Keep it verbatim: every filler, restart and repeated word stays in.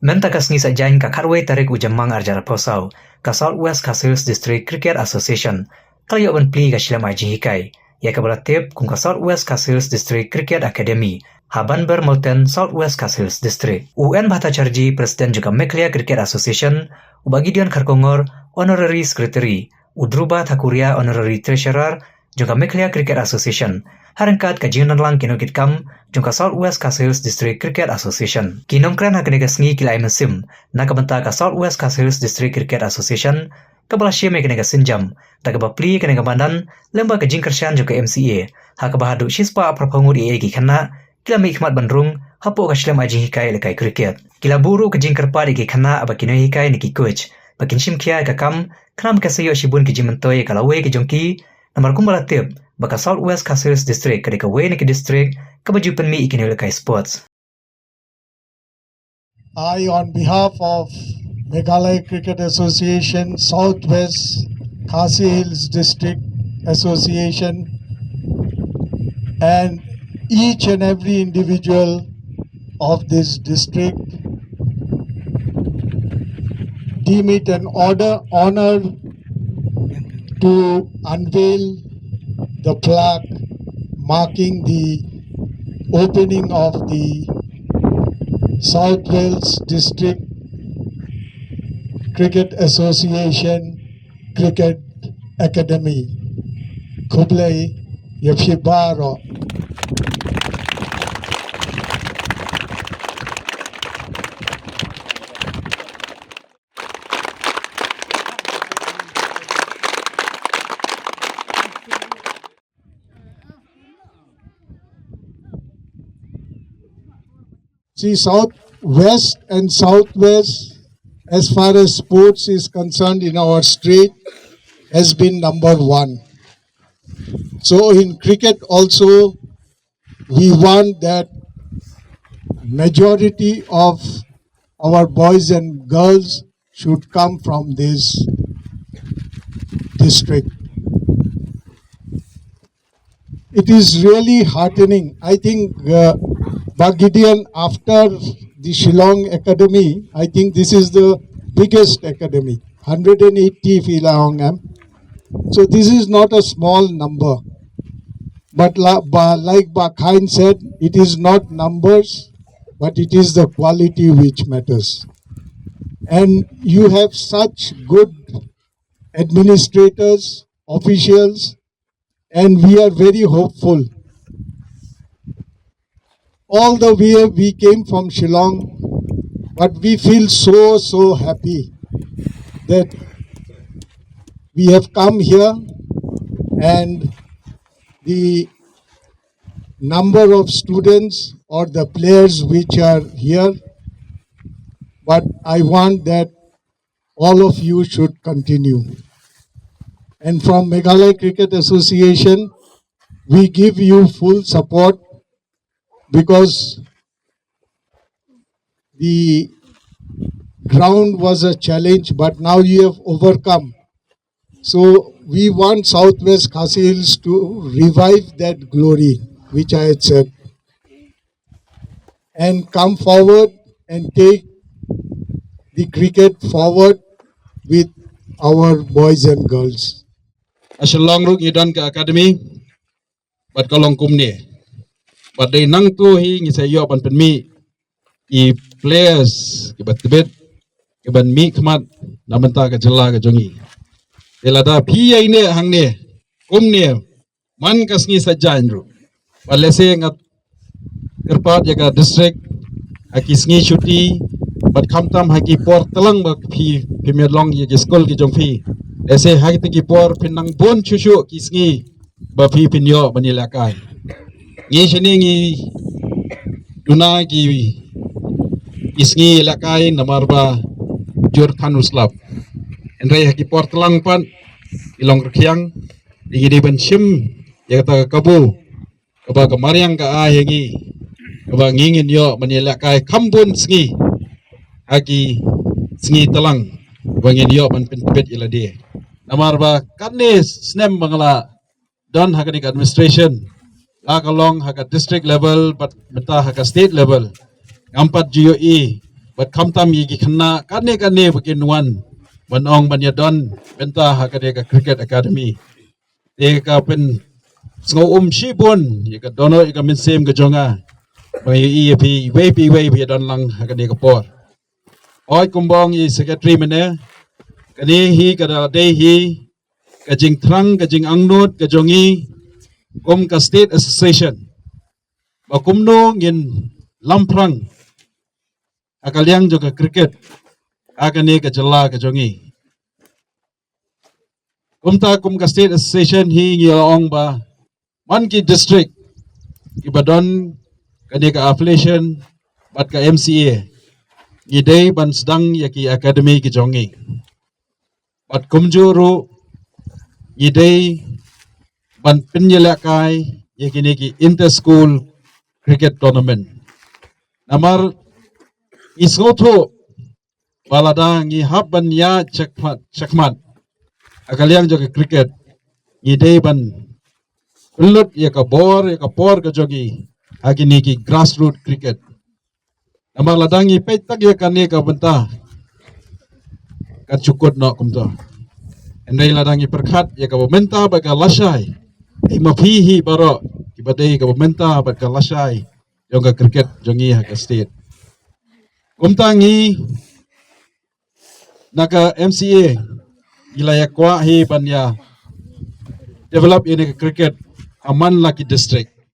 Mynta ka sngi Saitjaiñ ka khatwei tarik u Jymmang arhajar arphew saw, ka South West Khasi Hills District Cricket Association ka la ïoh ban plie ka shlem ai jinghikai ïa kaba la tip kum ka South West Khasi Hills District Cricket Academy ha Banber Mountain, South West Khasi Hills District. U N Bhattacharjee, President jong ka Meghalaya Cricket Association, u Bah Gideon Kharkongor, Honorary Secretary, u Dhruba Thakuria, Honorary Treasurer jong ka Meghalaya Cricket Association, ha ryngkat ka jingdonlang ki nongkitkam jong ka South West Khasi Hills District Cricket Association. Ki nongkren ha kane ka sngi ki la ai mynsiem na ka bynta ka South West Khasi Hills District Cricket Association, kaba la shim ïa kane ka sienjam da kaba plie ïa kane ka madan lyngba ka jingkyrshan jong ka M C A, ha kaba haduh shispah phraphew ngut ïa ki khynnah ki la mihkhmat ban rung hapoh ka shlem ai jinghikai ïalehkai cricket. Ki la buh ruh ka jingkyrpad ïa ki khynnah bad ki nonghikai ne ki coach ba kin shim khia ïa ka kam, khnang ba kin sa ïoh shibun ki jingmyntoi ïa ka lawei ka jong ki, namar kumba la tip ba ka South West Khasi Hills District ka dei kawei na ki district kaba ju pynmih ïa ki nongïalehkai sports. I, on behalf of Meghalaya Cricket Association, South West Khasi Hills District Association, and each and every individual of this district, deem it an order, honor to unveil the plaque marking the opening of the South Wales District Cricket Association Cricket Academy. Khublei ïa phi baroh. See, South West and Southwest, as far as sports is concerned in our state, has been number one. So in cricket also, we want that majority of our boys and girls should come from this district. It is really heartening. I think, uh, Bah Gideon, after the Shillong Academy, I think this is the biggest academy, hundred and eighty if I am. So this is not a small number. But la, ba, like Bah Khain said, it is not numbers, but it is the quality which matters. And you have such good administrators, officials, and we are very hopeful. All the way we came from Shillong, but we feel so, so happy that we have come here and the number of students or the players which are here, but I want that all of you should continue. And from Meghalaya Cricket Association, we give you full support because the ground was a challenge, but now you have overcome. So we want Southwest Khasi Hills to revive that glory which I had said, and come forward and take the cricket forward with our boys and girls. Ka Shillong ruh ngi don ka academy, bad ka long kumne. Bad dei nangtu hi ngi sa ïoh ban pynmih ki players kiba tbit, kiban mihkhmat na bynta ka jylla ka jong ngi. Te lada phi ïaineh hangne kumne man ka sngi Saitjaiñ ruh, bad lehse nga kyrpad ïa ka district ha ki sngi shuti, bad khamtam ha ki por tlang ba phi, phi mih long ïa ki skul ki jong phi. Lehse ha kito ki por phin nang bun shuh shuh ki sngi ba phi phin ïoh ban ïalehkai. Ngi shane ngi duna ki, ki sngi ïalehkai namar ba jur than u slap. Hynrei ha ki por tlang pat, ki long rkhiang, ngi dei ban shim ïa kata ka kabu kaba ka mariang ka ai ha ngi, kaba ngi ngin ïoh ban ïalehkai kham bun sngi ha ki sngi tlang, ba ngin ïoh ban pyntbit ïa lade. Namar ba katne snem ba nga la don ha kane ka administration, la ka long ha ka district level bad mynta ha ka state level, ngam pat ju ïohi bad khamtam ïa ki khynnah katne katne ba kin wan ban ong ban ïadon bynta ha kane ka cricket academy. Te ka pynsngew um shibun ïa ka dohnud ïa ka mynsiem ka jong nga ba ïa ïa phi iwei pa iwei phi ïadon lang ha kane ka por. Oi, kumba ong i secretary mynne, kane hi ka da dei hi ka jingthrang ka jingangnud ka jong i kum ka state association ba kumno ngin lamphrang ha ka liang jong ka cricket ha kane ka jylla ka jong i. Kumta kum ka state association hi ngi la ong ba man ki district kiba don kane ka affiliation bad ka M C A, ngi dei ban sdang ïa ki academy ki jong ngi. Bad kumjuh ruh ngi dei ban pynïalehkai ïa kine ki inter school cricket tournament. Namar ngi sngewthuh ba lada ngi hap ban ïa checkmat checkmat ha ka liang jong ka cricket, ngi dei ban pynlut ïa ka bor ïa ka por ka jong ngi ha kine ki grassroot cricket. Namar lada ngi peit tang ïa kane ka bynta kan shu kut noh kumta. Hynrei lada ngi pyrkhat ïa kaba mynta bad ka lashai, i ma phi hi baroh kiba dei kaba mynta bad ka lashai jong ka cricket jong ngi ha ka state. Kumta ngi na ka M C A ngi la ïa kwah hi ban ïa develop ïa ne ka cricket ha man la ki district.